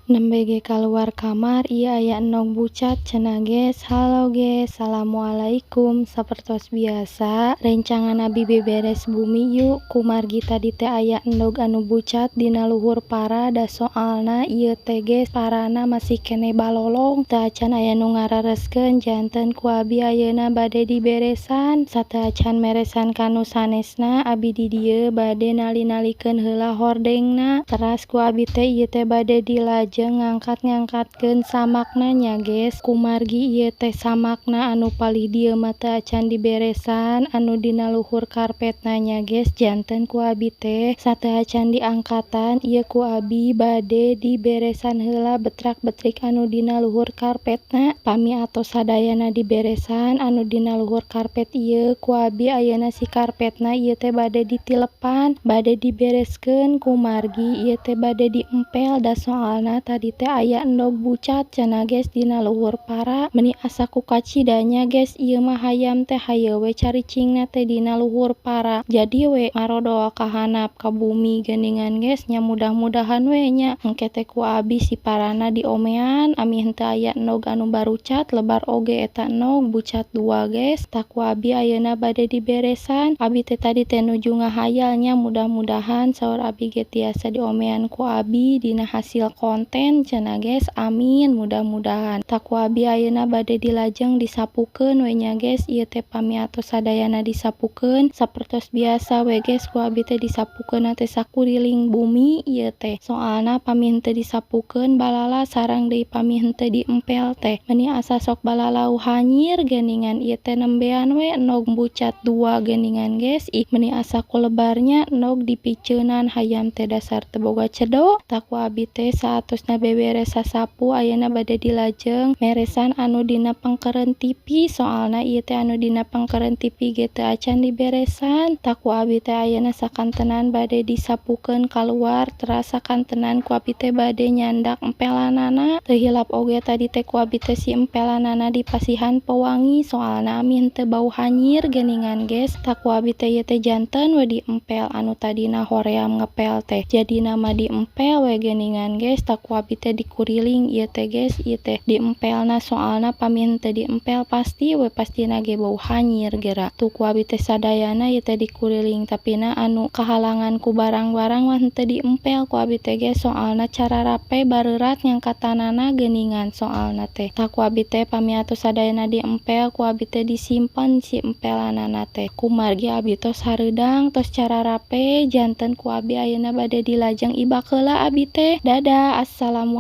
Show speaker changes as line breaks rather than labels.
Nembe ge kaluar kamar ieu aya endog bucat cenah, geus. Halo geus, assalamualaikum. Sapertos biasa rencangan abi beberes bumi yuk, kumargi tadi teh aya endog anu bucat dina luhur para. Da soalna ieu teh geus parana masih keneh balolong, teu acan aya nu ngarareskeun. Janten ku abi ayeuna bade diberesan. Sateu acan meresan ka nu sanesna, abi di dieu bade nali-nalikeun heula hordengna. Teras ku abi teh ieu teh bade dilajeng ngangkat-ngangkatkeun samakna nya, geus, kumargi ieu teh samakna anu palih dieu mah teu acan diberesan anu dina luhur karpetna nya, geus. Janten ku abi teh sateu acan diangkatan ieu ku abi bade diberesan heula betrak-betrik anu dina luhur karpetna. Pami atos sadayana diberesan anu dina luhur karpet ieu, ku abi ayeuna si karpetna ieu teh bade ditilepan, bade dibereskeun, kumargi ieu teh bade diempel, da soalna tadi teh aya endog bucat cenah, geus, dina luhur para. Meuni asa ku kacida nya, geus, ieu mah hayam teh hayu we caricingna teh dina luhur para, jadi we marodol ka handap ka bumi geuningan, geus nya. Mudah-mudahan we nya engke teh ku abi si parana diomean, amih henteu aya endog anu barucat lebar oge eta endog bucat dua, geus. Tah, ku abi ayeuna bade diberesan. Abi teh tadi teh nuju ngahayal nya, mudah-mudahan saur abi ge tiasa diomean ku abi dina hasil konten cenah, geus, amin, mudah-mudahan. Tah, ku abi ayeuna bade dilajeng disapukeun we nya, geus. Ieu teh pami atos sadayana disapukeun, sapertos biasa we, geus, ku abi teh disapukeunna teh sakuriling bumi ieu teh, soalna pami henteu disapukeun balala, sareng deui pami henteu diempel teh meuni asa sok balalau hanyir geuningan. Ieu teh nembean we endog bucat dua geuningan, geus. Ih, meuni asa ku lebarnya endog dipiceunan hayam teh, dasar teu boga cedo. Tah, ku abi teh saatosna beberes sasapu, ayeuna bade dilajeng meresan anu dina pengkeureun TV, soalna ieu teh anu dina pengkeureun TV ge teu acan diberesan. Tah, ku abi teh ayeuna sakantenan bade disapukeun kaluar, teras sakantenan ku abi teh bade nyandak empelanana. Teu hilap oge tadi teh ku abi teh si empelanana dipasihan pewangi, soalna amih henteu bau hanyir geuningan, geus. Tah, ku abi teh ieu teh janten we diempel, anu tadina hoream ngepel teh jadina mah diempel we geuningan, geus. Tah, ku abi teh dikuriling ieu teh, geus, ieu teh diempelna, soalna pami henteu diempel pasti we pastina ge bau hanyir geura. Tuh, ku abi teh sadayana ieu teh dikuriling, tapina anu kahalangan ku barang-barang mah henteu diempel ku abi teh, geus, soalna cararape bareurat ngangkatanana geuningan soalna teh. Tah, ku abi teh pami atos sadayana diempel, ku abi teh disimpen si empelanana teh. Kumargi abi tos hareudang, tos cararape, janten ku abi ayeuna bade dilajeng ibak heula abi teh. Dadah, assalamualaikum.